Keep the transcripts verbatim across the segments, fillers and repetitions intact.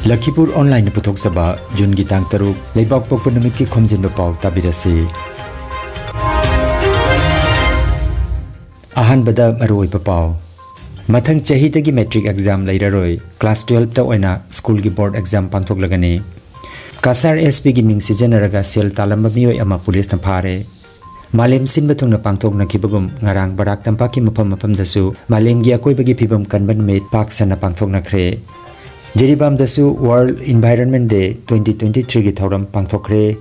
ꯂꯈꯤꯄꯨꯔ ꯑꯣꯟꯂꯥꯏꯟꯅ ꯄꯨꯊꯣꯛꯆꯕ ꯖꯨꯟꯒꯤ ꯇꯥꯡ ꯇꯔꯨꯛ ꯂꯩꯕꯥꯛ ꯄꯣꯛꯄ ꯅꯨꯃꯤꯠꯀꯤ ꯈꯣꯝꯖꯤꯟꯕ ꯄꯥꯎ ꯇꯥꯕꯤꯔꯁꯤ꯫ ꯑꯍꯥꯟꯕꯗ ꯃꯔꯨꯑꯣꯏꯕ ꯄꯥꯎ꯫ ꯃꯊꯪ ꯆꯍꯤꯗꯒꯤ ꯃꯦꯇ꯭ꯔꯤꯛ ꯑꯦꯛꯖꯥꯝ ꯂꯩꯔꯔꯣꯏ, ꯀ꯭ꯂꯥꯁ ꯇꯨꯌꯦꯜꯞꯇ ꯑꯣꯏꯅ ꯁ꯭ꯀꯨꯜꯒꯤ ꯕꯣꯔꯗ ꯑꯦꯛꯖꯥꯝ ꯄꯥꯡꯊꯣꯛꯂꯒꯅꯤ꯫ ꯀꯁꯥꯔ ꯑꯦꯁ ꯄꯤꯒꯤ ꯃꯤꯡ ꯁꯤꯖꯤꯟꯅꯔꯒ ꯁꯦꯜ ꯇꯥꯜꯂꯝꯕ ꯃꯤꯑꯣꯏ ꯑꯃ ꯄꯨꯂꯤꯁꯅ ꯐꯥꯔꯦ꯫ ꯃꯥꯂꯦꯝ ꯁꯤꯟꯕ ꯊꯨꯡꯅ ꯄꯥꯡꯊꯣꯛꯅꯈꯤꯕꯒꯨꯝ ꯉꯔꯥꯡ ꯕꯔꯥꯛ ꯇꯝꯄꯥꯛꯀꯤ ꯃꯐꯝ ꯃꯐꯝꯗꯁꯨ ꯃꯥꯂꯦꯝꯒꯤ ꯑꯀꯣꯏꯕꯒꯤ ꯐꯤꯕꯝ ꯀꯟꯕ ꯅꯨꯃꯤꯠ ꯄꯥꯛ ꯁꯟꯅ ꯄꯥꯡꯊꯣꯛꯅꯈ꯭ꯔꯦ꯫ ꯖꯤꯔꯤꯕꯥꯝꯗꯁꯨ World Environment Day twenty twenty threeꯒꯤ ꯊꯧꯔꯝ ꯄꯥꯡꯊꯣꯛꯈ꯭ꯔꯦ꯫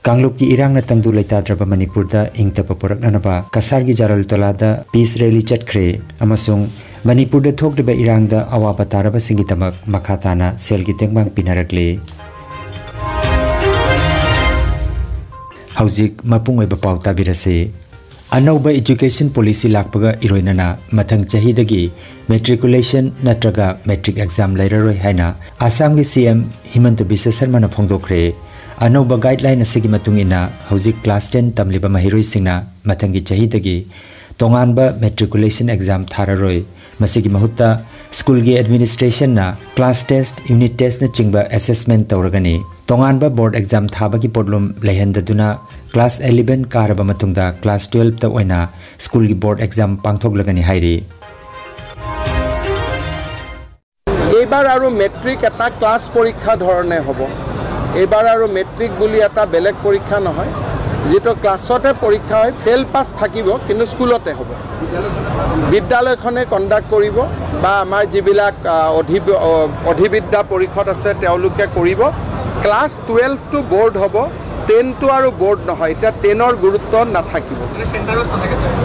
ꯀꯥꯡꯂꯨꯞꯀꯤ ꯏꯔꯥꯡꯅ ꯇꯪꯗꯨ ꯂꯩꯇꯥꯗ꯭ꯔꯕ ꯃꯅꯤꯄꯨꯔꯗ ꯏꯪ ꯇꯞꯄ ꯄꯨꯔꯛꯅꯅꯕ ꯀꯁꯥꯔꯒꯤ ꯖꯥꯔꯜꯇꯣꯂꯥꯗ peace rally ꯆꯠꯈ꯭ꯔꯦ ꯑꯃꯁꯨꯡ ꯃꯅꯤꯄꯨꯔꯗ ꯊꯣꯛꯂꯤꯕ ꯏꯔꯥꯡꯗ ꯑꯋꯥꯕ ꯇꯥꯔꯕꯁꯤꯡꯒꯤꯗꯃꯛ ꯃꯈꯥ ꯇꯥꯅ ꯁꯦꯜꯒꯤ ꯇꯦꯡꯕꯥꯡ ꯄꯤꯅꯔꯛꯂꯤ꯫ ꯍꯧꯖꯤꯛ ꯃꯄꯨꯡ ꯑꯣꯏꯕ ꯄꯥꯎ ꯇꯥꯕꯤꯔꯁꯤ꯫ ꯑꯅꯧꯕ education policy ꯂꯥꯛꯄꯒ ꯏꯔꯣꯏꯅꯅ ꯃꯊꯪ ꯆꯍꯤꯗꯒꯤ matriculation ꯅꯠꯇ꯭ꯔꯒ ꯃꯦꯇ꯭ꯔꯤꯛ ꯑꯦꯛꯖꯥꯝ ꯂꯩꯔꯔꯣꯏ ꯍꯥꯏꯅ ꯑꯁꯥꯝꯒꯤ ꯁꯤ ꯑꯦꯝ ꯍꯤꯃꯟꯇ ꯕꯤꯁ꯭ꯋ ꯁꯔꯃꯅ ꯐꯣꯡꯗꯣꯛꯈ꯭ꯔꯦ꯫ ꯑꯅꯧꯕ guideline ꯑꯁꯤꯒꯤ ꯃꯇꯨꯡ ꯏꯟꯅ ꯍꯧꯖꯤꯛ ꯀ꯭ꯂꯥꯁ ꯇꯦꯟ ꯇꯝꯂꯤꯕ ꯃꯍꯩꯔꯣꯏꯁꯤꯡꯅ ꯃꯊꯪꯒꯤ ꯆꯍꯤꯗꯒꯤ ꯇꯣꯉꯥꯟꯕ matriculation exam ꯊꯥꯔꯔꯣꯏ꯫ ꯃꯁꯤꯒꯤ ꯃꯍꯨꯠꯇ ꯁ꯭ꯀꯨꯜꯒꯤ administrationꯅ class test, unit testꯅꯆꯤꯡꯕ assessment ꯇꯧꯔꯒꯅꯤ꯫ ꯇꯣꯉꯥꯟꯕ ꯕꯣꯔꯗ ꯑꯦꯛꯖꯥꯝ ꯊꯥꯕꯒꯤ ꯄꯣꯠꯂꯨꯝ ꯂꯩꯍꯟꯗꯗꯨꯅ class eleven ꯀꯥꯔꯕ ꯃꯇꯨꯡꯗ class twelveꯇ ꯑꯣꯏꯅ ꯁ꯭ꯀꯨꯜꯒꯤ ꯕꯣꯔꯗ ꯑꯦꯛꯖꯥꯝ ꯄꯥꯡꯊꯣꯛꯂꯒꯅꯤ ꯍꯥꯏꯔꯤ꯫ এইবাৰ আৰু মেট্ৰিক এটা ক্লাছ পৰীক্ষা ধৰণে হ'ব। এইবাৰ আৰু মেট্ৰিক বুলি এটা বেলেগ পৰীক্ষা নহয়, যিটো ক্লাছতে পৰীক্ষা হয়, ফেইল পাছ থাকিব, কিন্তু স্কুলতে হ'ব। বিদ্যালয়খনে কণ্ডাক্ট কৰিব বা আমাৰ যিবিলাক আহ, অধি অ- অধিবিদ্যা পৰিষদ আছে, তেওঁলোকে কৰিব। ক্লাছ টুৱেলভটো বৰ্ড হ'ব, টেনটো আৰু বৰ্ড নহয়। এতিয়া টেনৰ গুৰুত্ব নাথাকিব।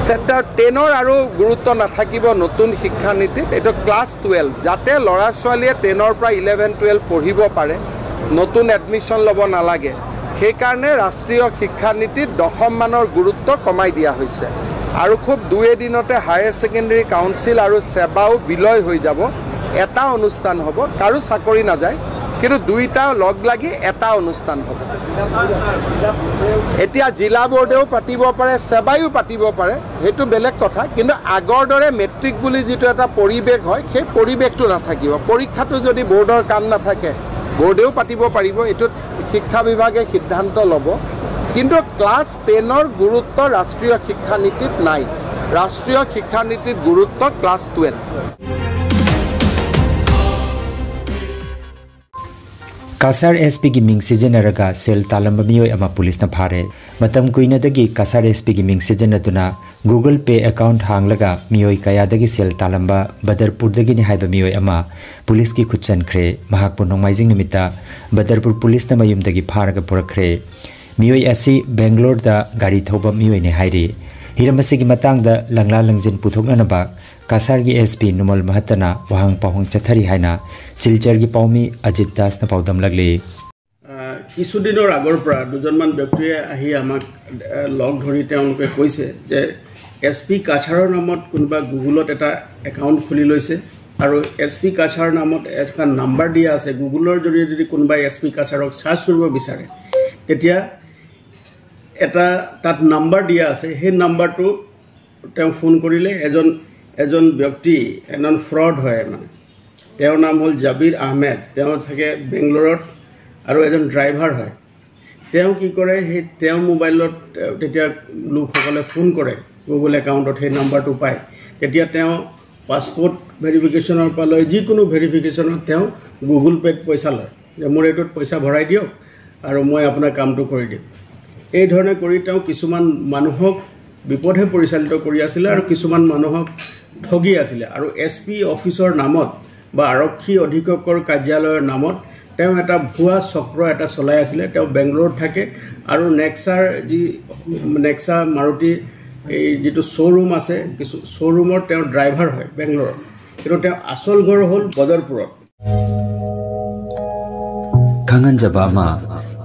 চেণ্টাৰ টেনৰ আৰু গুৰুত্ব নাথাকিব নতুন শিক্ষানীতিত। এইটো ক্লাছ টুৱেলভ, যাতে ল'ৰা ছোৱালীয়ে টেনৰ পৰা ইলেভেন টুৱেলভ পঢ়িব পাৰে, নতুন এডমিশ্যন ল'ব নালাগে। সেইকাৰণে ৰাষ্ট্ৰীয় শিক্ষানীতিত দশম মানৰ গুৰুত্ব কমাই দিয়া হৈছে। আৰু খুব দুই এদিনতে হায়াৰ ছেকেণ্ডেৰী কাউন্সিল আৰু ছেবাও বিলয় হৈ যাব। এটা অনুষ্ঠান হ'ব, কাৰো চাকৰি নাযায়, কিন্তু দুইটা লগ লাগি এটা অনুষ্ঠান হ'ব। এতিয়া জিলা বোৰ্ডেও পাতিব পাৰে, ছেবাইও পাতিব পাৰে, সেইটো বেলেগ কথা। কিন্তু আগৰ দৰে মেট্ৰিক বুলি যিটো এটা পৰিৱেশ হয়, সেই পৰিৱেশটো নাথাকিব। পৰীক্ষাটো যদি বোৰ্ডৰ কাম নাথাকে, বোৰ্ডেও পাতিব পাৰিব, এইটোত শিক্ষা বিভাগে সিদ্ধান্ত ল'ব। কিন্তু ক্লাছ টেনৰ গুৰুত্ব ৰাষ্ট্ৰীয় শিক্ষা নীতিত নাই। ৰাষ্ট্ৰীয় শিক্ষা নীতিত গুৰুত্ব ক্লাছ টুৱেলভ। ꯀꯁꯥꯔ ꯑꯦꯁ ꯄꯤꯒꯤ ꯃꯤꯡ ꯁꯤꯖꯤꯟꯅꯔꯒ ꯁꯦꯜ ꯇꯥꯜꯂꯝꯕ ꯃꯤꯑꯣꯏ ꯑꯃ ꯄꯨꯂꯤꯁꯅ ꯐꯥꯔꯦ꯫ ꯃꯇꯝ ꯀꯨꯏꯅꯗꯒꯤ ꯀꯁꯥꯔ ꯑꯦꯁ ꯄꯤꯒꯤ ꯃꯤꯡ ꯁꯤꯖꯤꯟꯅꯗꯨꯅ ꯒꯨꯒꯜ ꯄꯦ ꯑꯦꯀꯥꯎꯟꯠ ꯍꯥꯡꯂꯒ ꯃꯤꯑꯣꯏ ꯀꯌꯥꯗꯒꯤ ꯁꯦꯜ ꯇꯥꯜꯂꯝꯕ ꯕꯗꯔꯄꯨꯔꯗꯒꯤꯅꯤ ꯍꯥꯏꯕ ꯃꯤꯑꯣꯏ ꯑꯃ ꯄꯨꯂꯤꯁꯀꯤ ꯈꯨꯠ ꯆꯟꯈ꯭ꯔꯦ꯫ ꯃꯍꯥꯛꯄꯨ ꯅꯣꯡꯃꯥꯏꯖꯤꯡ ꯅꯨꯃꯤꯠꯇ ꯕꯗꯔꯄꯨꯔ ꯄꯨꯂꯤꯁꯅ ꯃꯌꯨꯝꯗꯒꯤ ꯐꯥꯔꯒ ꯄꯨꯔꯛꯈ꯭ꯔꯦ꯫ ꯃꯤꯑꯣꯏ ꯑꯁꯤ ꯕꯦꯡꯒ꯭ꯂꯣꯔꯗ ꯒꯥꯔꯤ ꯊꯧꯕ ꯃꯤꯑꯣꯏꯅꯤ ꯍꯥꯏꯔꯤ꯫ ꯍꯤꯔꯝ ꯑꯁꯤꯒꯤ ꯃꯇꯥꯡꯗ ꯂꯪꯂꯥ ꯂꯪꯖꯤꯟ ꯄꯨꯊꯣꯛꯅꯅꯕ ꯀꯁꯥꯔꯒꯤ ꯑꯦꯁ ꯄꯤ ꯅꯨꯃꯜ ꯃꯍꯠꯇꯅ ꯋꯥꯍꯪ ꯄꯥꯎꯍꯪ ꯆꯠꯊꯔꯤ ꯍꯥꯏꯅ ꯁꯤꯜꯆꯔꯒꯤ ꯄꯥꯎꯃꯤ ꯑꯖꯤꯠ ꯗꯥꯁꯅ ꯄꯥꯎꯗꯝꯂꯛꯂꯤ꯫ আহ, কিছুদিনৰ আগৰ পৰা দুজনমান ব্যক্তিয়ে আহি আমাক আহ, লগ ধৰি তেওঁলোকে কৈছে যে এছ পি কাছাৰৰ নামত কোনোবা গুগলত এটা একাউণ্ট খুলি লৈছে আৰু এছ পি কাছাৰ নামত এটা নাম্বাৰ দিয়া আছে। গুগলৰ জৰিয়তে যদি কোনোবাই এছ পি কাছাৰক চাৰ্চ কৰিব বিচাৰে, তেতিয়া এটা তাত নাম্বাৰ দিয়া আছে। সেই নাম্বাৰটো তেওঁ ফোন কৰিলে, এজন এজন ব্যক্তি, এজন ফ্ৰড হয় মানে। তেওঁৰ নাম হ'ল জাবিৰ আহমেদ। তেওঁ থাকে বেংগলৰত আৰু এজন ড্ৰাইভাৰ হয়। তেওঁ কি কৰে, সেই তেওঁৰ মোবাইলত, আহ, তেতিয়া লোকসকলে ফোন কৰে, গুগল একাউণ্টত সেই নাম্বাৰটো পায়। তেতিয়া তেওঁ পাছপোৰ্ট ভেৰিফিকেশ্যনৰ পৰা লৈ যিকোনো ভেৰিফিকেশ্যনত তেওঁ গুগল পে'ত পইচা লয় যে মোৰ এইটোত পইচা ভৰাই দিয়ক আৰু মই আপোনাৰ কামটো কৰি দিম। এই ধৰণে কৰি তেওঁ কিছুমান মানুহক বিপথে পৰিচালিত কৰি আছিলে আৰু কিছুমান মানুহক ঠগি আছিলে। আৰু এছ পি অফিচৰ নামত বা আৰক্ষী অধীক্ষকৰ কাৰ্যালয়ৰ নামত তেওঁ এটা ভুৱা চক্ৰ এটা চলাই আছিলে। তেওঁ বেংগলোৰত থাকে আৰু নেক্সাৰ যি নেক্সা মাৰুতি এই যিটো শ্ব'ৰুম আছে, কিছু শ্ব'ৰুমৰ তেওঁ ড্ৰাইভাৰ হয় বেংগলোৰত। কিন্তু তেওঁ আচল ঘৰ হ'ল বদৰপুৰত। ꯈꯪꯍꯟꯖꯕ ꯑꯃ,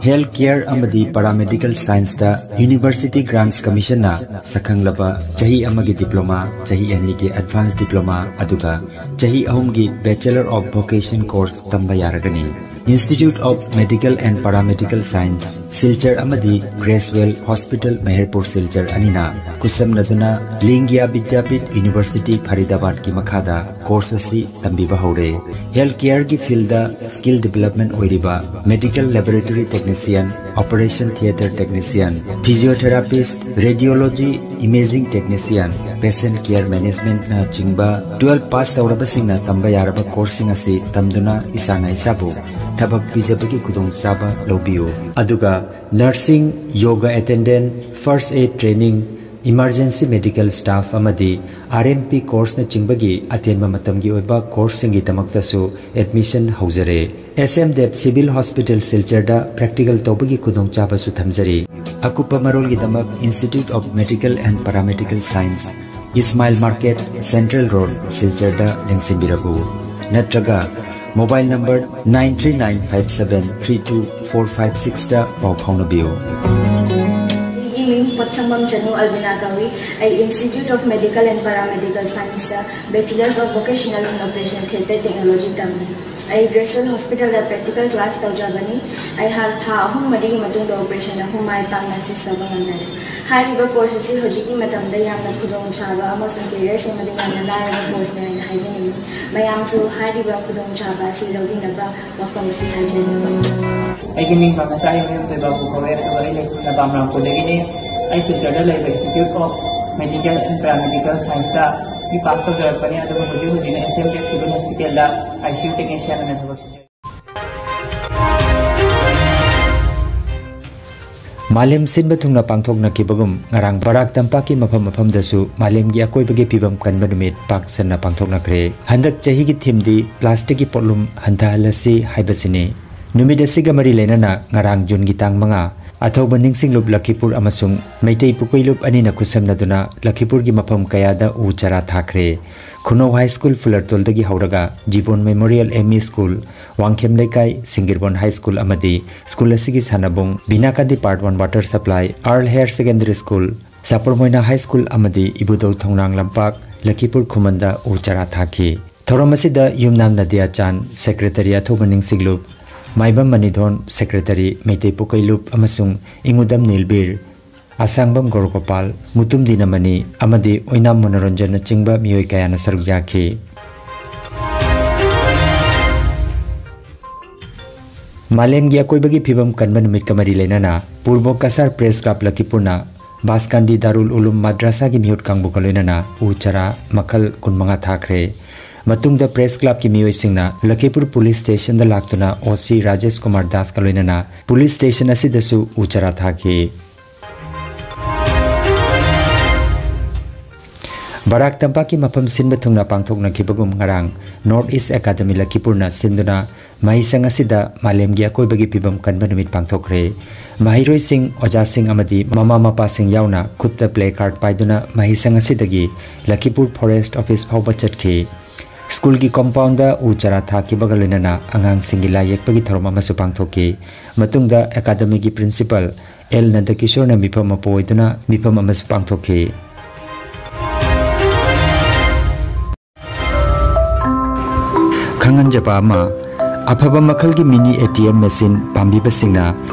ꯍꯦꯜꯊ ꯀꯦꯌꯔ ꯑꯃꯗꯤ ꯄꯦꯔꯥꯃꯦꯗꯤꯀꯦꯜ ꯁꯥꯏꯟꯁꯇ ꯌꯨꯅꯤꯚꯔꯁꯤꯇꯤ ꯒ꯭ꯔꯥꯟꯠꯁ ꯀꯃꯤꯁꯟꯅ ꯁꯛꯈꯪꯂꯕ ꯆꯍꯤ ꯑꯃꯒꯤ ꯗꯤꯄ꯭ꯂꯣꯃꯥ, ꯆꯍꯤ ꯑꯅꯤꯒꯤ ꯑꯦꯗꯚꯥꯟꯁ ꯗꯤꯄ꯭ꯂꯣꯃꯥ, ꯑꯗꯨꯒ ꯆꯍꯤ ꯑꯍꯨꯝꯒꯤ ꯕꯦꯆꯦꯂꯔ ꯑꯣꯐ ꯚꯣꯀꯦꯁꯟ ꯀꯣꯔꯁ ꯇꯝꯕ ꯌꯥꯔꯒꯅꯤ꯫ Institute of Medical and Paramedical Science, Silchar ꯑꯃꯗꯤ Creswell Hospital, ꯃꯍꯦꯔꯄꯨꯔ ꯁꯤꯜꯆꯔ ꯑꯅꯤꯅ ꯈꯨꯠꯁꯝꯅꯗꯨꯅ ꯂꯤꯡꯒꯤꯌꯥ ꯕꯤꯗ꯭ꯌꯥꯄꯤꯊ ꯌꯨꯅꯤꯚꯔꯁꯤꯇꯤ ꯐꯔꯤꯗꯥꯕꯥꯗꯀꯤ ꯃꯈꯥꯗ ꯀꯣꯔꯁ ꯑꯁꯤ ꯇꯝꯕꯤꯕ ꯍꯧꯔꯦ꯫ ꯍꯦꯜꯊ ꯀꯦꯌꯔꯒꯤ ꯐꯤꯜꯗ ꯁ꯭ꯀꯤꯜ ꯗꯤꯚꯦꯂꯞꯃꯦꯟ ꯑꯣꯏꯔꯤꯕ medical laboratory technician, operation theatre technician, physiotherapist, radiology, imaging technician, patient care managementꯅ ꯆꯤꯡꯕ twelve ꯄꯥꯁ ꯇꯧꯔꯕꯁꯤꯡꯅ ꯇꯝꯕ ꯌꯥꯔꯕ ꯀꯣꯔꯁꯁꯤꯡ ꯑꯁꯤ ꯇꯝꯗꯨꯅ ꯏꯁꯥꯅ ꯏꯁꯥꯕꯨ ꯊꯕꯛ ꯄꯤꯖꯕꯒꯤ ꯈꯨꯗꯣꯡꯆꯥꯕ ꯂꯧꯕꯤꯌꯨ꯫ ꯑꯗꯨꯒ nursing, yoga attendant, first aid training, emergency medical staff ꯑꯃꯗꯤ R M P ꯀꯣꯔꯁꯅꯆꯤꯡꯕꯒꯤ ꯑꯇꯦꯟꯕ ꯃꯇꯝꯒꯤ ꯑꯣꯏꯕ ꯀꯣꯔꯁꯁꯤꯡꯒꯤꯗꯃꯛꯇꯁꯨ ꯑꯦꯗꯃꯤꯁꯟ ꯍꯧꯖꯔꯦ꯫ S M Dev Civil Hospital ꯁꯤꯜꯆꯔꯗ ꯄ꯭ꯔꯦꯛꯇꯤꯀꯦꯜ ꯇꯧꯕꯒꯤ ꯈꯨꯗꯣꯡꯆꯥꯕꯁꯨ ꯊꯝꯖꯔꯤ꯫ ꯑꯀꯨꯞꯄ ꯃꯔꯣꯜꯒꯤꯗꯃꯛ Institute of Medical and Paramedical Science, Ismail market, central road, ꯁꯤꯜꯆꯔꯗ ꯂꯦꯡꯁꯤꯟꯕꯤꯔꯛꯎ꯫ ꯅꯠꯇ꯭ꯔꯒ mobile number nine three nine five seven three two four five sixꯇ ꯄꯥꯎ ꯐꯥꯎꯅꯕꯤꯌꯨ꯫ ꯑꯩꯒꯤ ꯃꯤꯡ ꯄꯣꯠꯁꯪꯕꯝ ꯆꯅꯨ ꯑꯜꯕꯤꯅꯥ ꯀꯧꯏ꯫ ꯑꯩ Institute of Medical and Paramedical Scienceꯇ Bachelors of Vocational in Operation Theatre Technology ꯇꯝꯃꯤ꯫ ꯑꯩ Creswell Hospitalꯗ practical class ꯇꯧꯖꯕꯅꯤ꯫ ꯑꯩꯍꯥꯛ ꯊꯥ ꯑꯍꯨꯝ ꯃꯔꯤꯒꯤ ꯃꯇꯨꯡꯗ operation ꯑꯍꯨꯝ ꯃꯥꯏ ꯄꯥꯛꯅ assist ꯇꯧꯕ ꯉꯝꯖꯔꯦ꯫ ꯍꯥꯏꯔꯤꯕ ꯀꯣꯔꯁ ꯑꯁꯤ ꯍꯧꯖꯤꯛꯀꯤ ꯃꯇꯝꯗ ꯌꯥꯝꯅ ꯈꯨꯗꯣꯡꯆꯥꯕ ꯑꯃꯁꯨꯡ career ꯁꯦꯝꯕꯗ ꯌꯥꯝꯅ ꯂꯥꯏꯔꯕ ꯀꯣꯔꯁꯅꯤ ꯍꯥꯏꯅ ꯍꯥꯏꯖꯅꯤꯡꯏ꯫ ꯃꯌꯥꯝꯁꯨ ꯍꯥꯏꯔꯤꯕ ꯈꯨꯗꯣꯡꯆꯥꯕ ꯑꯁꯤ ꯂꯧꯕꯤꯅꯕ ꯋꯥꯐꯝ ꯑꯁꯤ ꯍꯥꯏꯖꯔꯤ꯫ ꯑꯩꯒꯤ ꯃꯤꯡ ꯄꯥꯃꯆꯥ ꯏꯕꯦꯝ ꯇꯣꯏꯕꯥꯕꯨ ꯀꯧꯋꯦ, ꯑꯗꯨꯒ ꯑꯩ ꯂꯩꯐꯝꯅ ꯕꯥꯝꯔꯥꯝꯄꯨꯔꯗꯒꯤꯅꯤ꯫ ꯑꯩ ꯁꯤꯜꯆꯔꯗ ꯂꯩꯕ Institute of Medical and Paramedical Scienceꯇ B.Pharm ꯇꯧꯖꯔꯛꯄꯅꯤ, ꯑꯗꯨꯒ ꯍꯧꯖꯤꯛ ꯍꯧꯖꯤꯛꯅ S M Dev Civil Hospitalꯗ I C U technician ꯑꯣꯏꯅ ꯊꯕꯛ ꯁꯨꯖꯔꯤ꯫ ꯃꯥꯂꯦꯝ ꯁꯤꯟꯕ ꯊꯨꯡꯅ ꯄꯥꯡꯊꯣꯛꯅꯈꯤꯕꯒꯨꯝ, ꯉꯔꯥꯡ ꯕꯔꯥꯛ ꯇꯝꯄꯥꯛꯀꯤ ꯃꯐꯝ ꯃꯐꯝꯗꯁꯨ ꯃꯥꯂꯦꯝꯒꯤ ꯑꯀꯣꯏꯕꯒꯤ ꯐꯤꯕꯝ ꯀꯟꯕ ꯅꯨꯃꯤꯠ ꯄꯥꯛ ꯁꯟꯅ ꯄꯥꯡꯊꯣꯛꯅꯈ꯭ꯔꯦ꯫ ꯍꯟꯗꯛ ꯆꯍꯤꯒꯤ themeꯗꯤ ꯄ꯭ꯂꯥꯁꯇꯤꯛꯀꯤ ꯄꯣꯠꯂꯨꯝ ꯍꯟꯊꯍꯜꯂꯁꯤ ꯍꯥꯏꯕꯁꯤꯅꯤ꯫ ꯅꯨꯃꯤꯠ ꯑꯁꯤꯒ ꯃꯔꯤ ꯂꯩꯅꯅ ꯉꯔꯥꯡ ꯖꯨꯟꯒꯤ ꯇꯥꯡ ꯃꯉꯥ, ꯑꯊꯧꯕ ꯅꯤꯡꯁꯤꯡꯂꯨꯞ ꯂꯈꯤꯄꯨꯔ ꯑꯃꯁꯨꯡ ꯃꯩꯇꯩ ꯄꯨꯀꯣꯏꯂꯨꯞ ꯑꯅꯤꯅ ꯈꯨꯠꯁꯝꯅꯗꯨꯅ ꯂꯈꯤꯄꯨꯔꯒꯤ ꯃꯐꯝ ꯀꯌꯥꯗ ꯎ ꯆꯥꯔꯥ ꯊꯥꯈ꯭ꯔꯦ꯫ ꯈꯨꯅꯧ ꯍꯥꯏ ꯁ꯭ꯀꯨꯜ ꯐꯨꯂꯔꯇꯣꯜꯗꯒꯤ ꯍꯧꯔꯒ Jibon memorial M E school, Wangkhem Leikai, ꯁꯤꯡꯒꯤꯔꯕꯣꯟ ꯍꯥꯏ ꯁ꯭ꯀꯨꯜ ꯑꯃꯗꯤ ꯁ꯭ꯀꯨꯜ ꯑꯁꯤꯒꯤ ꯁꯥꯟꯅꯕꯨꯡ, ꯕꯤꯅꯥꯀꯥꯟꯗꯤ Part One Water Supply, Earl Higher Secondary School, ꯆꯥꯄꯔꯃꯣꯏꯅꯥ ꯍꯥꯏ ꯁ꯭ꯀꯨꯜ ꯑꯃꯗꯤ ꯏꯕꯨꯙꯧ ꯊꯣꯡꯅꯥꯡ ꯂꯝꯄꯥꯛ, ꯂꯈꯤꯄꯨꯔ ꯈꯨꯃꯟꯗ ꯎ ꯆꯥꯔꯥ ꯊꯥꯈꯤ꯫ ꯊꯧꯔꯝ ꯑꯁꯤꯗ ꯌꯨꯝꯅꯥꯝ ꯅꯗꯤꯌꯥ ꯆꯥꯟ, ꯁꯦꯀ꯭ꯔꯦꯇꯔꯤ ꯑꯊꯧꯕ ꯅꯤꯡꯁꯤꯡꯂꯨꯞ, ꯃꯥꯏꯕꯝ ꯃꯅꯤꯊꯣꯟ, ꯁꯦꯀ꯭ꯔꯦꯇꯔꯤ, ꯃꯩꯇꯩ ꯄꯨꯀꯩꯂꯨꯞ ꯑꯃꯁꯨꯡ ꯏꯉꯨꯗꯝ ꯅꯤꯜꯕꯤꯔ, ꯑꯁꯥꯡꯕꯝ ꯒꯣꯔꯒꯣꯄꯥꯜ, ꯃꯨꯇꯨꯝ ꯗꯤꯅꯃꯅꯤ ꯑꯃꯗꯤ ꯑꯣꯏꯅꯥꯝ ꯃꯣꯅꯣꯔꯟꯖꯟꯅꯆꯤꯡꯕ ꯃꯤꯑꯣꯏ ꯀꯌꯥꯅ ꯁꯔꯨꯛ ꯌꯥꯈꯤ꯫ ꯃꯥꯂꯦꯝꯒꯤ ꯑꯀꯣꯏꯕꯒꯤ ꯐꯤꯕꯝ ꯀꯟꯕ ꯅꯨꯃꯤꯠꯀ ꯃꯔꯤ ꯂꯩꯅꯅ ꯄꯨꯔꯕꯣ ꯀꯁꯥꯔ ꯄ꯭ꯔꯦꯁ ꯀ꯭ꯂꯕ ꯂꯈꯤꯄꯨꯔꯅ ꯕꯥꯁꯀꯥꯟꯗꯤ ꯗꯥꯔꯨꯜ ꯎꯂꯨꯝ ꯃꯗ꯭ꯔꯥꯁꯥꯒꯤ ꯃꯤꯍꯨꯠ ꯀꯥꯡꯕꯨꯒ ꯂꯣꯏꯅꯅ ꯎ ꯆꯥꯔꯥ ꯃꯈꯜ ꯀꯨꯟꯃꯉꯥ ꯊꯥꯈ꯭ꯔꯦ꯫ ꯃꯇꯨꯡꯗ ꯄ꯭ꯔꯦꯁ ꯀ꯭ꯂꯕꯀꯤ ꯃꯤꯑꯣꯏꯁꯤꯡꯅ ꯂꯈꯤꯄꯨꯔ ꯄꯨꯂꯤꯁ ꯁ꯭ꯇꯦꯁꯟꯗ ꯂꯥꯛꯇꯨꯅ ꯑꯣ ꯁꯤ ꯔꯥꯖꯦꯁ ꯀꯨꯃꯥꯔ ꯗꯥꯁꯀ ꯂꯣꯏꯅꯅ ꯄꯨꯂꯤꯁ ꯁ꯭ꯇꯦꯁꯟ ꯑꯁꯤꯗꯁꯨ ꯎ ꯆꯥꯔꯥ ꯊꯥꯈꯤ꯫ ꯕꯔꯥꯛ ꯇꯝꯄꯥꯛꯀꯤ ꯃꯐꯝ ꯁꯤꯟꯕ ꯊꯨꯡꯅ ꯄꯥꯡꯊꯣꯛꯅꯈꯤꯕꯒꯨꯝ ꯉꯔꯥꯡ ꯅꯣꯔꯠ ꯏꯁ ꯑꯦꯀꯥꯗꯃꯤ ꯂꯈꯤꯄꯨꯔꯅ ꯁꯤꯟꯗꯨꯅ ꯃꯍꯩꯁꯪ ꯑꯁꯤꯗ ꯃꯥꯂꯦꯝꯒꯤ ꯑꯀꯣꯏꯕꯒꯤ ꯐꯤꯕꯝ ꯀꯟꯕ ꯅꯨꯃꯤꯠ ꯄꯥꯡꯊꯣꯛꯈ꯭ꯔꯦ꯫ ꯃꯍꯩꯔꯣꯏꯁꯤꯡ, ꯑꯣꯖꯥꯁꯤꯡ ꯑꯃꯗꯤ ꯃꯃꯥ ꯃꯄꯥꯁꯤꯡ ꯌꯥꯎꯅ ꯈꯨꯠꯇ ꯄ꯭ꯂꯦ ꯀꯥꯔꯗ ꯄꯥꯏꯗꯨꯅ ꯃꯍꯩꯁꯪ ꯑꯁꯤꯗꯒꯤ ꯂꯈꯤꯄꯨꯔ ꯐꯣꯔꯦꯁ꯭ꯠ ꯑꯣꯐꯤꯁ ꯐꯥꯎꯕ ꯆꯠꯈꯤ꯫ ꯁ꯭ꯀꯨꯜꯒꯤ ꯀꯝꯄꯥꯎꯟꯗ ꯎ ꯆꯥꯔꯥ ꯊꯥꯈꯤꯕꯒ ꯂꯣꯏꯅꯅ ꯑꯉꯥꯡꯁꯤꯡꯒꯤ ꯂꯥꯏ ꯌꯦꯛꯄꯒꯤ ꯊꯧꯔꯝ ꯑꯃꯁꯨ ꯄꯥꯡꯊꯣꯛꯈꯤ꯫ ꯃꯇꯨꯡꯗ ꯑꯦꯀꯥꯗꯃꯤꯒꯤ ꯄ꯭ꯔꯤꯟꯁꯤꯄꯥꯜ ꯑꯦꯜ ꯅꯟꯗꯀꯤꯁꯣꯔꯅ ꯃꯤꯐꯝ ꯑꯃ ꯄꯨ ꯑꯣꯏꯗꯨꯅ ꯃꯤꯐꯝ ꯑꯃꯁꯨ ꯄꯥꯡꯊꯣꯛꯈꯤ꯫ ꯈꯪꯍꯟꯖꯕ ꯑꯃ, ꯑꯐꯕ ꯃꯈꯜꯒꯤ mini A T M machine ꯄꯥꯝꯕꯤꯕꯁꯤꯡꯅ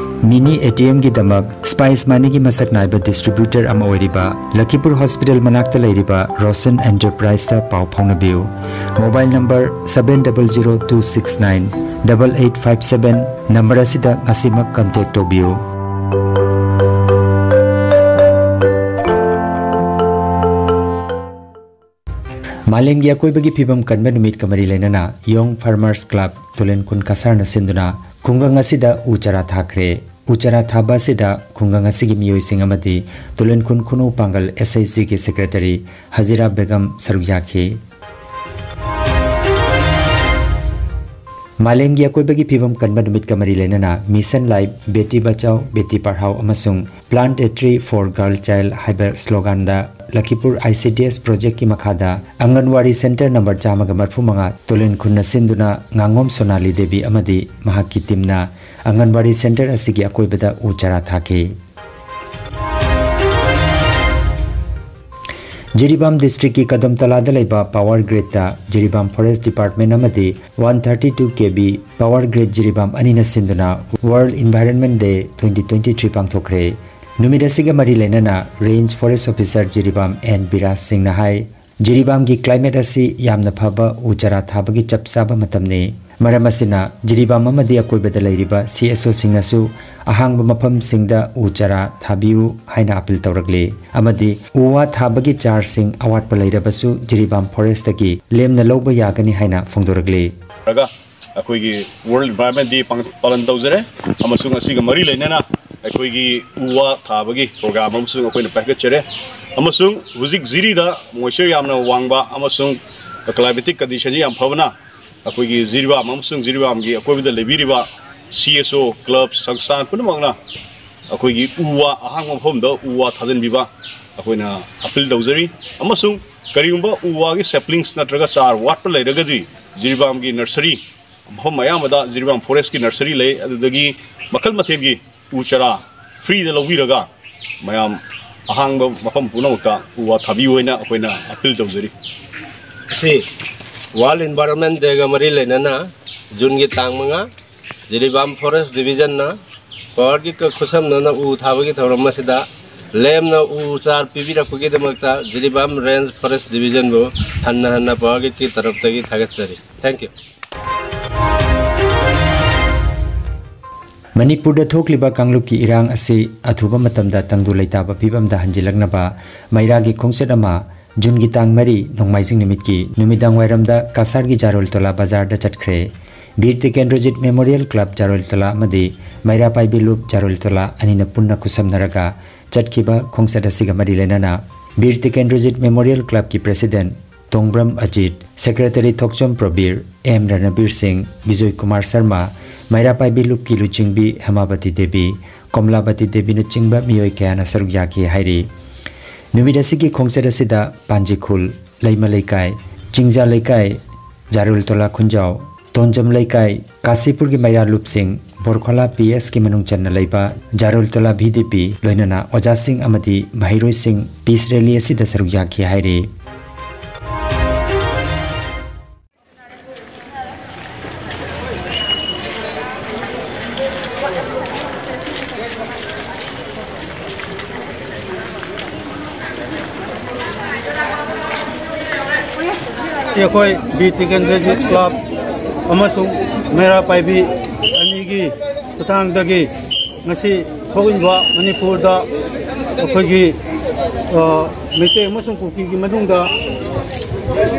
ꯃꯤꯅꯤ ꯑꯦ ꯇꯤ ꯑꯦꯝꯒꯤꯗꯃꯛ ꯁ꯭ꯄꯥꯏꯁ ꯃꯅꯤꯒꯤ ꯃꯁꯛ ꯅꯥꯏꯕ ꯗꯤꯁꯇ꯭ꯔꯤꯕ꯭ꯌꯨꯇꯔ ꯑꯃ ꯑꯣꯏꯔꯤꯕ ꯂꯈꯤꯄꯨꯔ ꯍꯣꯁꯄꯤꯇꯥꯜ ꯃꯅꯥꯛꯇ ꯂꯩꯔꯤꯕ ꯔꯣꯁꯟ ꯑꯦꯟꯇꯔꯄ꯭ꯔꯥꯏꯖꯇ ꯄꯥꯎ ꯐꯥꯎꯅꯕꯤꯌꯨ꯫ Mobile number seven double zero two six nine double eight five seven number ꯑꯁꯤꯗ ꯉꯁꯤꯃꯛ ꯀꯟꯇꯦꯛ ꯇꯧꯕꯤꯌꯨ꯫ ꯃꯥꯂꯦꯝꯒꯤ ꯑꯀꯣꯏꯕꯒꯤ ꯐꯤꯕꯝ ꯀꯟꯕ ꯅꯨꯃꯤꯠꯀ ꯃꯔꯤ ꯂꯩꯅꯅ ꯌꯣꯡ ꯐꯥꯔꯃꯔꯁ ꯀ꯭ꯂꯕ ꯇꯨꯂꯦꯟ ꯈꯨꯟ ꯀꯁꯥꯔꯅ ꯁꯤꯟꯗꯨꯅ ꯈꯨꯡꯒꯪ ꯑꯁꯤꯗ ꯎ ꯆꯥꯔꯥ ꯊꯥꯈ꯭ꯔꯦ꯫ ꯎ ꯆꯥꯔꯥ ꯊꯥꯕ ꯑꯁꯤꯗ ꯈꯨꯡꯒꯪ ꯑꯁꯤꯒꯤ ꯃꯤꯑꯣꯏꯁꯤꯡ ꯑꯃꯗꯤ ꯇꯨꯂꯦꯟ ꯈꯨꯟ ꯈꯨꯅꯧ ꯄꯥꯡꯒꯜ ꯑꯦꯁ ꯑꯩꯆ ꯖꯤꯒꯤ ꯁꯦꯀ꯭ꯔꯦꯇꯔꯤ ꯍꯖꯤꯔꯥ ꯕꯦꯒꯝ ꯁꯔꯨꯛ ꯌꯥꯈꯤ꯫ ꯃꯥꯂꯦꯝꯒꯤ ꯑꯀꯣꯏꯕꯒꯤ ꯐꯤꯕꯝ ꯀꯟꯕ ꯅꯨꯃꯤꯠꯀ ꯃꯔꯤ ꯂꯩꯅꯅ ꯃꯤꯁꯟ ꯂꯥꯏꯐ, ꯕꯦꯇꯤ ꯕꯆꯥꯎ, ꯕꯦꯇꯤ ꯄꯔꯍꯥꯎ ꯑꯃꯁꯨꯡ Plant a Tree for Girl Child ꯍꯥꯏꯕ ꯁ꯭ꯂꯣꯒꯥꯟꯗ ꯂꯈꯤꯄꯨꯔ ꯑꯥꯏ ꯁꯤ ꯗꯤ ꯑꯦꯁ ꯄ꯭ꯔꯣꯖꯦꯛꯀꯤ ꯃꯈꯥꯗ ꯑꯪꯒꯟꯋꯥꯔꯤ ꯁꯦꯟꯇꯔ ꯅꯝꯕꯔ ꯆꯥꯝꯃꯒ ꯃꯔꯤꯐꯨ ꯃꯉꯥ ꯇꯨꯂꯦꯟ ꯈꯨꯟꯅ ꯁꯤꯟꯗꯨꯅ ꯉꯥꯉꯣꯝ ꯁꯣꯅꯥꯂꯤ ꯗꯦꯕꯤ ꯑꯃꯗꯤ ꯃꯍꯥꯛꯀꯤ ꯇꯤꯝꯅ ꯑꯪꯒꯟꯋꯥꯔꯤ ꯁꯦꯟꯇꯔ ꯑꯁꯤꯒꯤ ꯑꯀꯣꯏꯕꯗ ꯎ ꯆꯥꯔꯥ ꯊꯥꯈꯤ꯫ ꯖꯤꯔꯤꯕꯥꯝ ꯗꯤꯁꯇ꯭ꯔꯤꯛꯀꯤ ꯀꯗꯝꯇꯂꯥꯗ ꯂꯩꯕ ꯄꯥꯋꯔ ꯒ꯭ꯔꯤꯗꯇ ꯖꯤꯔꯤꯕꯥꯝ ꯐꯣꯔꯦꯁ ꯗꯤꯄꯥꯔꯠꯃꯦꯟ ꯑꯃꯗꯤ one thirty two K V power grid Jiribam ꯑꯅꯤꯅ ꯁꯤꯟꯗꯨꯅ world environment day twenty twenty three ꯄꯥꯡꯊꯣꯛꯈ꯭ꯔꯦ꯫ ꯅꯨꯃꯤꯠ ꯑꯁꯤꯒ ꯃꯔꯤ ꯂꯩꯅꯅ range forest officer Jiribam N Biraj ꯁꯤꯡꯅ ꯍꯥꯏ, ꯖꯤꯔꯤꯕꯥꯝꯒꯤ ꯀ꯭ꯂꯥꯏꯃꯦꯠ ꯑꯁꯤ ꯌꯥꯝꯅ ꯐꯕ ꯎ ꯆꯥꯔꯥ ꯊꯥꯕꯒꯤ ꯆꯞ ꯆꯥꯕ ꯃꯇꯝꯅꯤ꯫ ꯃꯔꯝ ꯑꯁꯤꯅ ꯖꯤꯔꯤꯕꯥꯝ ꯑꯃꯗꯤ ꯑꯀꯣꯏꯕꯗ ꯂꯩꯔꯤꯕ ꯁꯤ ꯑꯦꯁ ꯑꯣꯁꯤꯡꯅꯁꯨ ꯑꯍꯥꯡꯕ ꯃꯐꯝꯁꯤꯡꯗ ꯎ ꯆꯥꯔꯥ ꯊꯥꯕꯤꯌꯨ ꯍꯥꯏꯅ ꯑꯄꯤꯜ ꯇꯧꯔꯛꯂꯤ ꯑꯃꯗꯤ ꯎ ꯋꯥ ꯊꯥꯕꯒꯤ ꯆꯥꯔꯖꯁꯤꯡ ꯑꯋꯥꯠꯄ ꯂꯩꯔꯕꯁꯨ ꯖꯤꯔꯤꯕꯥꯝ ꯐꯣꯔꯦꯁꯇꯒꯤ ꯂꯦꯝꯅ ꯂꯧꯕ ꯌꯥꯒꯅꯤ ꯍꯥꯏꯅ ꯐꯣꯡꯗꯣꯔꯛꯂꯤ꯫ ꯑꯩꯈꯣꯏꯒꯤ ꯋꯥꯔꯜꯗ ꯏꯟꯚꯥꯏꯔꯟꯃꯦꯟ ꯗꯦ ꯄꯥꯡ-, ꯄꯥꯂꯟ ꯇꯧꯖꯔꯦ꯫ ꯑꯃꯁꯨꯡ ꯑꯁꯤꯒ ꯃꯔꯤ ꯂꯩꯅꯅ ꯑꯩꯈꯣꯏꯒꯤ ꯎ ꯋꯥ ꯊꯥꯕꯒꯤ ꯄ꯭ꯔꯣꯒ꯭ꯔꯥꯝ ꯑꯃꯁꯨ ꯑꯩꯈꯣꯏꯅ ꯄꯥꯏꯈꯠꯆꯔꯦ꯫ ꯑꯃꯁꯨꯡ ꯍꯧꯖꯤꯛ ꯖꯤꯔꯤꯗ ꯃꯣꯏꯆꯔ ꯌꯥꯝꯅ ꯋꯥꯡꯕ ꯑꯃꯁꯨꯡ ꯀ꯭ꯂꯥꯏꯃꯦꯇꯤꯛ ꯀꯟꯗꯤꯁꯟꯁꯤ ꯌꯥꯝ ꯐꯕꯅ ꯑꯩꯈꯣꯏꯒꯤ ꯖꯤꯔꯤꯕꯥꯝ ꯑꯃꯁꯨꯡ ꯖꯤꯔꯤꯕꯥꯝꯒꯤ ꯑꯀꯣꯏꯕꯗ ꯂꯩꯕꯤꯔꯤꯕ ꯁꯤ ꯑꯦꯁ ꯑꯣ, ꯀ꯭ꯂꯕ, ꯁꯪꯁꯊꯥꯟ ꯄꯨꯝꯅꯃꯛꯅ ꯑꯩꯈꯣꯏꯒꯤ ꯎ ꯋꯥ ꯑꯍꯥꯡꯕ ꯃꯐꯝꯗ ꯎ ꯋꯥ ꯊꯥꯖꯤꯟꯕꯤꯕ ꯑꯩꯈꯣꯏꯅ ꯑꯄꯤꯜ ꯇꯧꯖꯔꯤ꯫ ꯑꯃꯁꯨꯡ ꯀꯔꯤꯒꯨꯝꯕ ꯎ ꯋꯥꯒꯤ ꯁꯦꯄ꯭ꯂꯤꯡꯁ ꯅꯠꯇ꯭ꯔꯒ ꯆꯥꯔ ꯋꯥꯠꯄ ꯂꯩꯔꯒꯗꯤ ꯖꯤꯔꯤꯕꯥꯝꯒꯤ ꯅꯔꯁꯔꯤ, ꯃꯐꯝ ꯑꯌꯥꯝꯕꯗ ꯖꯤꯔꯤꯕꯥꯝ ꯐꯣꯔꯦꯁꯀꯤ ꯅꯔꯁꯔꯤ ꯂꯩ, ꯑꯗꯨꯗꯒꯤ ꯃꯈꯜ ꯃꯊꯦꯜꯒꯤ ꯎ ꯆꯥꯔꯥ ꯐ꯭ꯔꯤꯗ ꯂꯧꯕꯤꯔꯒ ꯃꯌꯥꯝ ꯑꯍꯥꯡꯕ ꯃꯐꯝ ꯄꯨꯝꯅꯃꯛꯇ ꯎ ꯋꯥ ꯊꯥꯕꯤꯌꯨ ꯍꯥꯏꯅ ꯑꯩꯈꯣꯏꯅ ꯑꯄꯤꯜ ꯇꯧꯖꯔꯤ꯫ ꯑꯁꯤ ꯋꯥꯔꯜꯗ ꯏꯟꯚꯥꯏꯔꯟꯃꯦꯟ ꯗꯦꯒ ꯃꯔꯤ ꯂꯩꯅꯅ ꯖꯨꯟꯒꯤ ꯇꯥꯡ ꯃꯉꯥ, ꯖꯤꯔꯤꯕꯥꯝ ꯐꯣꯔꯦꯁ ꯗꯤꯕꯤꯖꯟꯅ ꯄꯥꯋꯔ ꯒ꯭ꯔꯤꯗꯀ ꯈꯨꯠꯁꯝꯅꯅ ꯎ ꯊꯥꯕꯒꯤ ꯊꯧꯔꯝ ꯑꯁꯤꯗ ꯂꯦꯝꯅ ꯎ ꯆꯥꯔ ꯄꯤꯕꯤꯔꯛꯄꯒꯤꯗꯃꯛꯇ ꯖꯤꯔꯤꯕꯥꯝ ꯔꯦꯟꯖ ꯐꯣꯔꯦꯁ ꯗꯤꯕꯤꯖꯟꯕꯨ ꯍꯟꯅ ꯍꯟꯅ ꯄꯥꯋꯔ ꯒ꯭ꯔꯤꯗꯀꯤ ꯇꯔꯞꯇꯒꯤ ꯊꯥꯒꯠꯆꯔꯤ꯫ Thank you. ꯃꯅꯤꯄꯨꯔꯗ ꯊꯣꯛꯂꯤꯕ ꯀꯥꯡꯂꯨꯞꯀꯤ ꯏꯔꯥꯡ ꯑꯁꯤ ꯑꯊꯨꯕ ꯃꯇꯝꯗ ꯇꯪꯗꯨ ꯂꯩꯇꯥꯕ ꯐꯤꯕꯝꯗ ꯍꯟꯖꯤꯜꯂꯛꯅꯕ ꯃꯩꯔꯥꯒꯤ ꯈꯣꯡꯆꯠ ꯑꯃ ꯖꯨꯟꯒꯤ ꯇꯥꯡ ꯃꯔꯤ, ꯅꯣꯡꯃꯥꯏꯖꯤꯡ ꯅꯨꯃꯤꯠꯀꯤ ꯅꯨꯃꯤꯗꯥꯡ ꯋꯥꯏꯔꯝꯗ ꯀꯁꯥꯔꯒꯤ ꯖꯥꯔꯣꯜꯇꯣꯂꯥ ꯕꯖꯥꯔꯗ ꯆꯠꯈ꯭ꯔꯦ꯫ ꯕꯤꯔ ꯇꯤꯀꯦꯟꯗ꯭ꯔꯖꯤꯠ ꯃꯦꯃꯣꯔꯤꯌꯦꯜ ꯀ꯭ꯂꯕ ꯖꯥꯔꯣꯜꯇꯣꯂꯥ ꯑꯃꯗꯤ ꯃꯩꯔꯥ ꯄꯥꯏꯕꯤ ꯂꯨꯞ ꯖꯥꯔꯣꯜꯇꯣꯂꯥ ꯑꯅꯤꯅ ꯄꯨꯟꯅ ꯈꯨꯠꯁꯝꯅꯔꯒ ꯆꯠꯈꯤꯕ ꯈꯣꯡꯆꯠ ꯑꯁꯤꯒ ꯃꯔꯤ ꯂꯩꯅꯅ ꯕꯤꯔ ꯇꯤꯀꯦꯟꯗ꯭ꯔꯖꯤꯠ ꯃꯦꯃꯣꯔꯤꯌꯦꯜ ꯀ꯭ꯂꯕꯀꯤ ꯄ꯭ꯔꯦꯁꯤꯗꯦꯟꯠ ꯇꯣꯡꯕ꯭ꯔꯝ ꯑꯖꯤꯠ, ꯁꯦꯀ꯭ꯔꯦꯇꯔꯤ ꯊꯣꯛꯆꯣꯝ ꯄ꯭ꯔꯕꯤꯔ, ꯑꯦꯝ ꯔꯅꯕꯤꯔ ꯁꯤꯡ, ꯕꯤꯖꯣꯏ ꯀꯨꯃꯥꯔ ꯁꯔꯃ, ꯃꯩꯔꯥ ꯄꯥꯏꯕꯤ ꯂꯨꯞꯀꯤ ꯂꯨꯆꯤꯡꯕꯤ ꯍꯦꯃꯥꯕꯇꯤ ꯗꯦꯕꯤ, ꯀꯣꯃꯂꯥꯕꯇꯤ ꯗꯦꯕꯤꯅꯆꯤꯡꯕ ꯃꯤꯑꯣꯏ ꯀꯌꯥꯅ ꯁꯔꯨꯛ ꯌꯥꯈꯤ ꯍꯥꯏꯔꯤ꯫ ꯅꯨꯃꯤꯠ ꯑꯁꯤꯒꯤ ꯈꯣꯡꯆꯠ ꯑꯁꯤꯗ ꯄꯥꯟꯖꯤꯈꯨꯜ, ꯂꯩꯃ ꯂꯩꯀꯥꯏ, ꯆꯤꯡꯖꯥ ꯂꯩꯀꯥꯏ, ꯖꯥꯔꯨꯜ ꯇꯣꯂꯥ ꯈꯨꯟꯖꯥꯎ, ꯇꯣꯟꯖꯝ ꯂꯩꯀꯥꯏ, ꯀꯥꯁꯤꯄꯨꯔꯒꯤ ꯃꯩꯔꯥ ꯂꯨꯞꯁꯤꯡ, ꯕꯣꯔꯈꯣꯂꯥ ꯄꯤ ꯑꯦꯁꯀꯤ ꯃꯅꯨꯡ ꯆꯟꯅ ꯂꯩꯕ ꯖꯥꯔꯨꯜꯇꯣꯂꯥ ꯚꯤ ꯗꯤ ꯄꯤ, ꯂꯣꯏꯅꯅ ꯑꯣꯖꯥꯁꯤꯡ ꯑꯃꯗꯤ ꯃꯍꯩꯔꯣꯏꯁꯤꯡ ꯄꯤꯁ ꯔꯦꯂꯤ ꯑꯁꯤꯗ ꯁꯔꯨꯛ ꯌꯥꯈꯤ ꯍꯥꯏꯔꯤ꯫ ꯑꯩꯈꯣꯏ ꯕꯤ ꯇꯤꯀꯦꯟꯗ꯭ꯔꯖꯤꯠ ꯀ꯭ꯂꯕ ꯑꯃꯁꯨꯡ ꯃꯩꯔꯥ ꯄꯥꯏꯕꯤ ꯑꯅꯤꯒꯤ ꯈꯨꯠꯊꯥꯡꯗꯒꯤ ꯉꯁꯤ ꯊꯣꯛꯂꯤꯕ ꯃꯅꯤꯄꯨꯔꯗ ꯑꯩꯈꯣꯏꯒꯤ, ꯑ, ꯃꯩꯇꯩ ꯑꯃꯁꯨꯡ ꯀꯨꯀꯤꯒꯤ ꯃꯅꯨꯡꯗ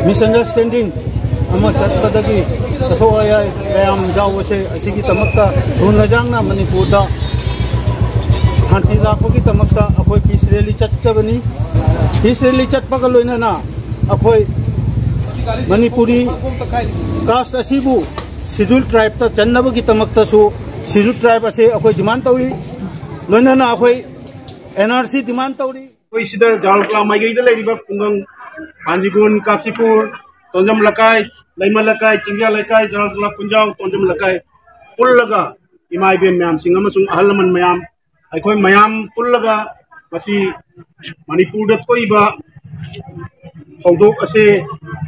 misunderstanding ꯑꯃ ꯆꯠꯄꯗꯒꯤ ꯑꯁꯣꯛ ꯑꯌꯥꯏ ꯀꯌꯥꯝ ꯌꯥꯎꯕꯁꯦ, ꯑꯁꯤꯒꯤꯗꯃꯛꯇ ꯊꯨꯅ ꯌꯥꯡꯅ ꯃꯅꯤꯄꯨꯔꯗ ꯁꯥꯟꯇꯤ ꯂꯥꯛꯄꯒꯤꯗꯃꯛꯇ ꯑꯩꯈꯣꯏ ꯄꯤꯁ ꯔꯦꯂꯤ ꯆꯠꯆꯕꯅꯤ꯫ ꯄꯤꯁ ꯔꯦꯂꯤ ꯆꯠꯄꯒ ꯂꯣꯏꯅꯅ ꯑꯩꯈꯣꯏ ꯃꯅꯤꯄꯨꯔꯤ ꯀꯥꯁ ꯑꯁꯤꯕꯨ ꯁꯤꯗꯨꯜ ꯇ꯭ꯔꯥꯏꯕꯇ ꯆꯟꯅꯕꯒꯤꯗꯃꯛꯇꯁꯨ ꯁꯤꯗꯨꯜ ꯇ꯭ꯔꯥꯏꯕ ꯑꯁꯤ ꯑꯩꯈꯣꯏ ꯗꯤꯃꯥꯟ ꯇꯧꯏ꯫ ꯂꯣꯏꯅꯅ ꯑꯩꯈꯣꯏ ꯑꯦꯟ ꯑꯥꯔ ꯁꯤ ꯗꯤꯃꯥꯟ ꯇꯧꯔꯤ꯫ ꯑꯩꯈꯣꯏ ꯁꯤꯗ ꯖꯥꯔꯨꯜꯇꯣꯂꯥ ꯃꯥꯏꯀꯩꯗ ꯂꯩꯔꯤꯕ ꯈꯨꯡꯒꯪ ꯄꯥꯟꯖꯤꯒꯣꯟ, ꯀꯥꯁꯤꯄꯨꯔ, ꯇꯣꯟꯖꯝ ꯂꯩꯀꯥꯏ, ꯂꯩꯃ ꯂꯩꯀꯥꯏ, ꯆꯤꯡꯖꯥ ꯂꯩꯀꯥꯏ, ꯖꯥꯔꯨꯜꯇꯣꯂꯥ ꯈꯨꯟꯖꯥꯎ, ꯇꯣꯟꯖꯝ ꯂꯩꯀꯥꯏ ꯄꯨꯜꯂꯒ ꯏꯃꯥ ꯏꯕꯦꯟ ꯃꯌꯥꯝꯁꯤꯡ ꯑꯃꯁꯨꯡ ꯑꯍꯜ ꯂꯃꯟ ꯃꯌꯥꯝ, ꯑꯩꯈꯣꯏ ꯃꯌꯥꯝ ꯄꯨꯜꯂꯒ ꯃꯁꯤ ꯃꯅꯤꯄꯨꯔꯗ ꯊꯣꯛꯏꯕ ꯊꯧꯗꯣꯛ ꯑꯁꯦ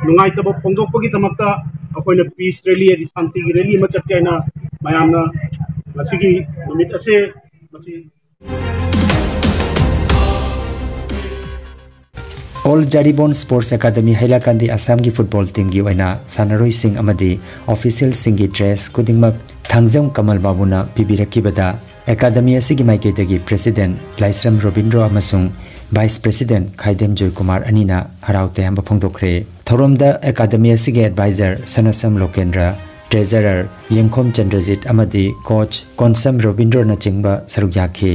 ꯅꯨꯡꯉꯥꯏꯇꯕ ꯐꯣꯡꯗꯣꯛꯄꯒꯤꯗꯃꯛꯇ ꯑꯩꯈꯣꯏꯅ ꯄꯤꯁ ꯔꯦꯂꯤ, ꯍꯥꯏꯗꯤ ꯁꯥꯟꯇꯤꯒꯤ ꯔꯦꯂꯤ ꯑꯃ ꯆꯠꯀꯦ ꯍꯥꯏꯅ ꯃꯌꯥꯝꯅ ꯉꯁꯤꯒꯤ ꯅꯨꯃꯤꯠ ꯑꯁꯦ ꯃꯁꯤ ꯑꯣꯜ ꯖꯥꯔꯤꯕꯣꯟ ꯁ꯭ꯄꯣꯔꯠꯁ ꯑꯦꯀꯥꯗꯃꯤ ꯍꯩꯂꯥꯀꯥꯟꯗꯤ ꯑꯁꯥꯝꯒꯤ ꯐꯨꯠꯕꯣꯜ ꯇꯤꯝꯒꯤ ꯑꯣꯏꯅ ꯁꯥꯟꯅꯔꯣꯏꯁꯤꯡ ꯑꯃꯗꯤ ꯑꯣꯐꯤꯁꯤꯌꯦꯜꯁꯤꯡꯒꯤ ꯗ꯭ꯔꯦꯁ ꯈꯨꯗꯤꯡꯃꯛ ꯊꯥꯡꯖꯝ ꯀꯃꯜ ꯕꯥꯕꯨꯅ ꯄꯤꯕꯤꯔꯛꯈꯤꯕꯗ ꯑꯦꯀꯥꯗꯃꯤ ꯑꯁꯤꯒꯤ ꯃꯥꯏꯀꯩꯗꯒꯤ ꯄ꯭ꯔꯦꯁꯤꯗꯦꯟꯠ ꯂꯥꯏꯁ꯭ꯔꯝ ꯔꯣꯕꯤꯟꯗ꯭ꯔꯣ ꯑꯃꯁꯨꯡ ꯚꯥꯏꯁ ꯄ꯭ꯔꯦꯁꯤꯗꯦꯟꯠ ꯈꯥꯏꯗꯦꯝ ꯖꯣꯏꯀꯨꯃꯥꯔ ꯑꯅꯤꯅ ꯍꯔꯥꯎ ꯇꯌꯥꯝꯕ ꯐꯣꯡꯗꯣꯛꯈ꯭ꯔꯦ꯫ ꯊꯧꯔꯝꯗ ꯑꯦꯀꯥꯗꯃꯤ ꯑꯁꯤꯒꯤ ꯑꯦꯗꯚꯥꯏꯖꯔ ꯁꯅꯥꯁꯝ ꯂꯣꯀꯦꯟꯗ꯭ꯔ, ꯇ꯭ꯔꯦꯖꯔꯔ ꯌꯦꯡꯈꯣꯝ ꯆꯟꯗ꯭ꯔꯖꯤꯠ ꯑꯃꯗꯤ ꯀꯣꯆ ꯀꯣꯟꯁꯝ ꯔꯣꯕꯤꯟꯗ꯭ꯔꯣꯅꯆꯤꯡꯕ ꯁꯔꯨꯛ ꯌꯥꯈꯤ꯫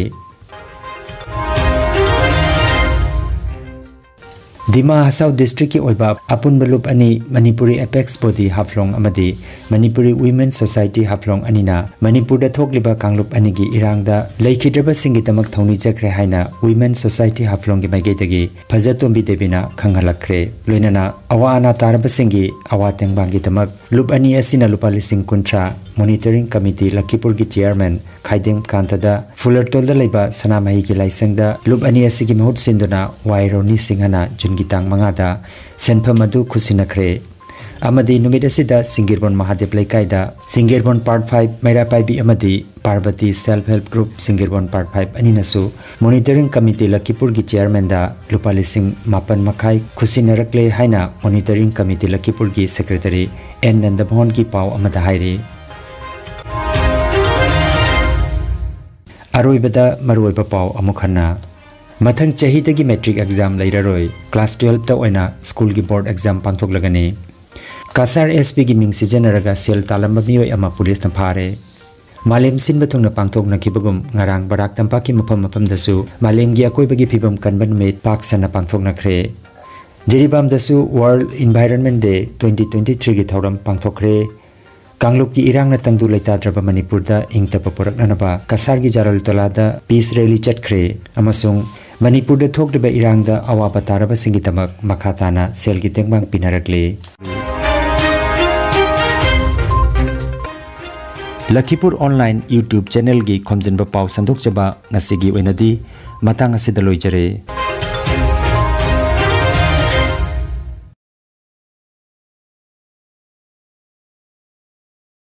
ꯗꯤꯃꯥ ꯍꯁꯥꯎ ꯗꯤꯁꯇ꯭ꯔꯤꯛꯀꯤ ꯑꯣꯏꯕ ꯑꯄꯨꯟꯕ ꯂꯨꯞ ꯑꯅꯤ ꯃꯅꯤꯄꯨꯔꯤ ꯑꯦꯄꯦꯛꯁ ꯕꯣꯗꯤ ꯍꯥꯐꯂꯣꯡ ꯑꯃꯗꯤ ꯃꯅꯤꯄꯨꯔꯤ ꯋꯤꯃꯦꯟ ꯁꯣꯁꯥꯏꯇꯤ ꯍꯥꯐꯂꯣꯡ ꯑꯅꯤꯅ ꯃꯅꯤꯄꯨꯔꯗ ꯊꯣꯛꯂꯤꯕ ꯀꯥꯡꯂꯨꯞ ꯑꯅꯤꯒꯤ ꯏꯔꯥꯡꯗ ꯂꯩꯈꯤꯗ꯭ꯔꯕꯁꯤꯡꯒꯤꯗꯃꯛ ꯊꯧꯅꯤꯖꯈ꯭ꯔꯦ ꯍꯥꯏꯅ ꯋꯤꯃꯦꯟ ꯁꯣꯁꯥꯏꯇꯤ ꯍꯥꯐꯂꯣꯡꯒꯤ ꯃꯥꯏꯀꯩꯗꯒꯤ ꯐꯖꯇꯣꯝꯕꯤ ꯗꯦꯕꯤꯅ ꯈꯪꯍꯜꯂꯛꯈ꯭ꯔꯦ꯫ ꯂꯣꯏꯅꯅ ꯑꯋꯥ ꯑꯅꯥ ꯇꯥꯔꯕꯁꯤꯡꯒꯤ ꯑꯋꯥ ꯇꯦꯡꯕꯥꯡꯒꯤꯗꯃꯛ ꯂꯨꯞ ꯑꯅꯤ ꯑꯁꯤꯅ ꯂꯨꯄꯥ ꯂꯤꯁꯤꯡ ꯀꯨꯟꯊ꯭ꯔꯥ, Monitoring Committee ꯂꯈꯤꯄꯨꯔꯒꯤ chairman ꯈꯥꯏꯗꯦꯝ ꯀꯥꯟꯇꯗ ꯐꯨꯂꯔꯇꯣꯜꯗ ꯂꯩꯕ ꯁꯅꯥꯃꯍꯤꯒꯤ ꯂꯥꯏꯁꯪꯗ ꯂꯨꯞ ꯑꯅꯤ ꯑꯁꯤꯒꯤ ꯃꯍꯨꯠ ꯁꯤꯟꯗꯨꯅ ꯋꯥꯏ ꯔꯣꯅꯤ ꯁꯤꯡꯍꯅ ꯖꯨꯟꯒꯤ ꯇꯥꯡ ꯃꯉꯥꯗ ꯁꯦꯟꯐꯝ ꯑꯗꯨ ꯈꯨꯠꯁꯤꯟꯅꯈ꯭ꯔꯦ꯫ ꯑꯃꯗꯤ ꯅꯨꯃꯤꯠ ꯑꯁꯤꯗ ꯁꯤꯡꯒꯤꯔꯕꯣꯟ ꯃꯍꯥꯗꯦꯕ ꯂꯩꯀꯥꯏꯗ ꯁꯤꯡꯒꯤꯔꯕꯣꯟ Part five ꯃꯩꯔꯥꯄꯥꯏꯕꯤ ꯑꯃꯗꯤ Parbati Self Help Group ꯁꯤꯡꯒꯤꯔꯕꯣꯟ Part five ꯑꯅꯤꯅꯁꯨ Monitoring Committee ꯂꯈꯤꯄꯨꯔꯒꯤ chairmanꯗ ꯂꯨꯄꯥ ꯂꯤꯁꯤꯡ ꯃꯥꯄꯟ ꯃꯈꯥꯏ ꯈꯨꯠꯁꯤꯟꯅꯔꯛꯂꯦ ꯍꯥꯏꯅ Monitoring Committee ꯂꯈꯤꯄꯨꯔꯒꯤ secretary ꯑꯦꯟ ꯅꯟꯗꯃꯣꯍꯟꯒꯤ ꯄꯥꯎ ꯑꯃꯗ ꯍꯥꯏꯔꯤ꯫ ꯑꯔꯣꯏꯕꯗ ꯃꯔꯨꯑꯣꯏꯕ ꯄꯥꯎ ꯑꯃꯨꯛ ꯍꯟꯅ꯫ ꯃꯊꯪ ꯆꯍꯤꯗꯒꯤ matric exam ꯂꯩꯔꯔꯣꯏ꯫ Class twelveꯇ ꯑꯣꯏꯅ schoolꯒꯤ board exam ꯄꯥꯡꯊꯣꯛꯂꯒꯅꯤ꯫ ꯀꯁꯥꯔ S Pꯒꯤ ꯃꯤꯡ ꯁꯤꯖꯤꯟꯅꯔꯒ ꯁꯦꯜ ꯇꯥꯜꯂꯝꯕ ꯃꯤꯑꯣꯏ ꯑꯃ ꯄꯨꯂꯤꯁꯅ ꯐꯥꯔꯦ꯫ ꯃꯥꯂꯦꯝ ꯁꯤꯟꯕ ꯊꯨꯡꯅ ꯄꯥꯡꯊꯣꯛꯅꯈꯤꯕꯒꯨꯝ ꯉꯔꯥꯡ ꯕꯔꯥꯛ ꯇꯝꯄꯥꯛꯀꯤ ꯃꯐꯝ ꯃꯐꯝꯗꯁꯨ ꯃꯥꯂꯦꯝꯒꯤ ꯑꯀꯣꯏꯕꯒꯤ ꯐꯤꯕꯝ ꯀꯟꯕ ꯅꯨꯃꯤꯠ ꯄꯥꯛ ꯁꯟꯅ ꯄꯥꯡꯊꯣꯛꯅꯈ꯭ꯔꯦ꯫ ꯖꯤꯔꯤꯕꯥꯝꯗꯁꯨ World Environment Day twenty twenty-threeꯒꯤ ꯊꯧꯔꯝ ꯄꯥꯡꯊꯣꯛꯈ꯭ꯔꯦ꯫ ꯀꯥꯡꯂꯨꯞꯀꯤ ꯏꯔꯥꯡꯅ ꯇꯪꯗꯨ ꯂꯩꯇꯥꯗ꯭ꯔꯕ ꯃꯅꯤꯄꯨꯔꯗ ꯏꯪ ꯇꯞꯄ ꯄꯨꯔꯛꯅꯅꯕ ꯀꯁꯥꯔꯒꯤ ꯖꯥꯔꯣꯜꯇꯣꯂꯥꯗ peace rally ꯆꯠꯈ꯭ꯔꯦ ꯑꯃꯁꯨꯡ ꯃꯅꯤꯄꯨꯔꯗ ꯊꯣꯛꯂꯤꯕ ꯏꯔꯥꯡꯗ ꯑꯋꯥꯕ ꯇꯥꯔꯕꯁꯤꯡꯒꯤꯗꯃꯛ ꯃꯈꯥ ꯇꯥꯅ ꯁꯦꯜꯒꯤ ꯇꯦꯡꯕꯥꯡ ꯄꯤꯅꯔꯛꯂꯤ꯫ ꯂꯈꯤꯄꯨꯔ Online YouTube channelꯒꯤ ꯈꯣꯝꯖꯤꯟꯕ ꯄꯥꯎ ꯁꯟꯗꯣꯛꯆꯕ ꯉꯁꯤꯒꯤ ꯑꯣꯏꯅꯗꯤ ꯃꯇꯥꯡ ꯑꯁꯤꯗ ꯂꯣꯏꯖꯔꯦ꯫